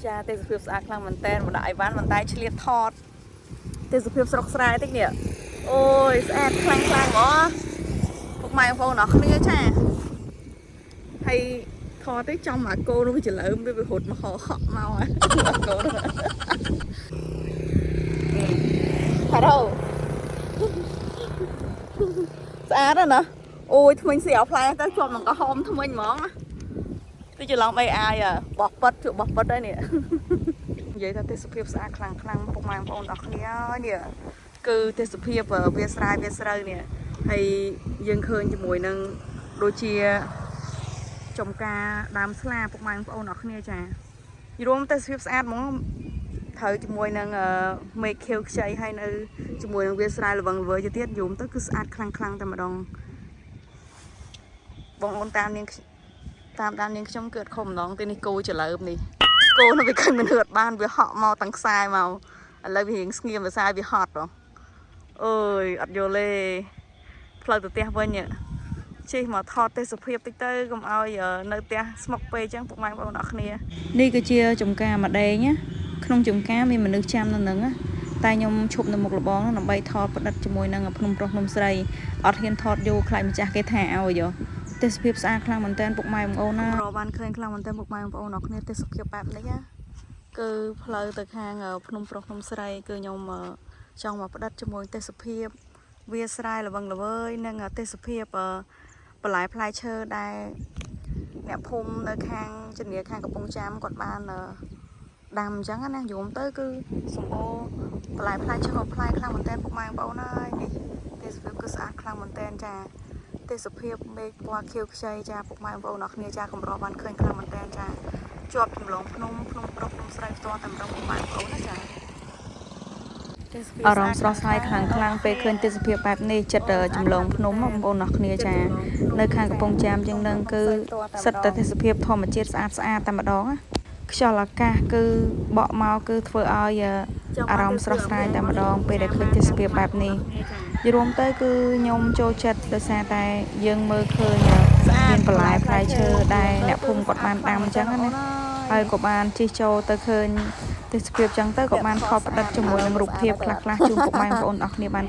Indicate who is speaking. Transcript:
Speaker 1: ចាទេសភាពស្អាតខ្លាំងមែនតើមកដាក់អីវ៉ាន់មិនតែឆ្លៀតថតទេសភាពស្រុកស្រែតិចនេះអូយស្អាតខ្លាំងខ្លាំងហ្មងពុកម៉ែបងប្អូនអរគ្នាចាហើយថតទៅចំអាកូននោះវាច្រលើមវាវារត់មកហក់មកអាកូន ផារ៉ូស្អាតណាស់អូយថ្មិញស្រាវផ្លែទៅជាប់នឹងក្រហមថ្មិញហ្មងទៅច្រឡំ AI បោះប៉ិតជក់បោះប៉ិតហើយនេះ និយាយថាទេសភាពស្អាតខ្លាំងខ្លាំងពុកម៉ែបងប្អូនអរគ្នាហើយនេះគឺទេសភាពវាស្រែវាស្រូវនេះហើយយើងឃើញជាមួយនឹងដូចជាចំការដើមស្លាពុកម៉ែបងប្អូនអរគ្នាចារួមទេសភាពស្អាតហ្មងត្រូវជាមួយនឹងមេឃខៀវខ្ចីហើយនៅជាមួយនឹងវាស្រែល្វឹងល្វើយទៅទៀតយំទៅគឺស្អាតខ្លាំងខ្លាំងតែម្ដងបងអូនតាមនាងតាមដាននាងខ្ញុំគឺអត់ខុសម្ដងទេនេះគោច្រលើមនេះ គោនោះវាឃើញមិនហឿតបានវាហក់មកទាំងខ្សែមកឥឡូវវារៀងស្ងៀមភាសាវាហត់ហ៎អើយអត់យល់ទេផ្លូវទៅផ្ទះវិញជិះមកថតទេសភាពតិចទៅកុំឲ្យនៅផ្ទះស្មុកពេកអញ្ចឹងពុកម៉ែបងប្អូនអរគ្នានេះគឺជាចំការម្ដេងណាក្នុងចំការមានមនុស្សចាំនៅនឹងណាតែខ្ញុំឈប់នៅមុខលបងដើម្បីថតផ្ដិតជាមួយនឹងភ្នំប្រុសភ្នំស្រីអត់ហ៊ានថតយូរខ្លាចម្ចាស់គេថាឲ្យយោទេសភាពស្អាតខ្លាំងមែនតើពុកម៉ែបងប្អូនណារបានឃើញខ្លាំងមែនតើពុកម៉ែបងប្អូនអរគ្នាទេសភាពបែបនេះណាគឺផ្លូវទៅខាងភ្នំប្រុសភ្នំស្រីគឺខ្ញុំចង់មកផ្ដិតជាមួយទេសភាពវាស្រែល្វឹងល្វើយនិងទេសភាពបន្លែផ្លែឈើដែលអ្នកភូមិនៅខាងជំនាខាងកំពង់ចាមគាត់បានដាំអញ្ចឹងណាយមទៅគឺសម្បូរបន្លែផ្លែឈើផ្លែខ្លាំងមែនតើពុកម៉ែបងប្អូនហើយនេះទេសភាពគឺស្អាតខ្លាំងមែនតើចាទេសភាពមេឃពណ៌ខៀវខ្ចីចាពុកម៉ែបងប្អូនអរគ្នាចាកម្របានឃើញខ្លាំងមែនតើចាជាប់ចម្លងភ្នំភ្នំប្រុសភ្នំស្រីផ្ទាល់តែម្ដងពុកម៉ែបងប្អូនណាចាអារម្មណ៍ស្រស់ស្រាយខ្លាំងខ្លាំងពេលឃើញទេសភាពបែបនេះចិត្តចម្លងភ្នំបងប្អូនអរគ្នាចានៅខាងកំពង់ចាមជាងនឹងគឺសិតតែទេសភាពធម្មជាតិស្អាតស្អាតតែម្ដងណាខ្យល់អាកាសគឺបក់មកគឺធ្វើឲ្យអារម្មណ៍ស្រស់ស្រាយតែម្ដងពេលដែលឃើញទេសភាពបែបនេះយរួមទៅគឺខ្ញុំចូលចិត្តដោយសារតែយើងមើលឃើញមានបន្លែផ្លែឈើដែលអ្នកភូមិគាត់បានដាំអញ្ចឹងណាហើយក៏បានជិះចូលទៅឃើញទេសភាពអញ្ចឹងទៅក៏បានថតផ្ដិតជាមួយនឹងរូបភាពខ្លះៗជូនពុកម៉ែបងប្អូនអរគ្នាបាន។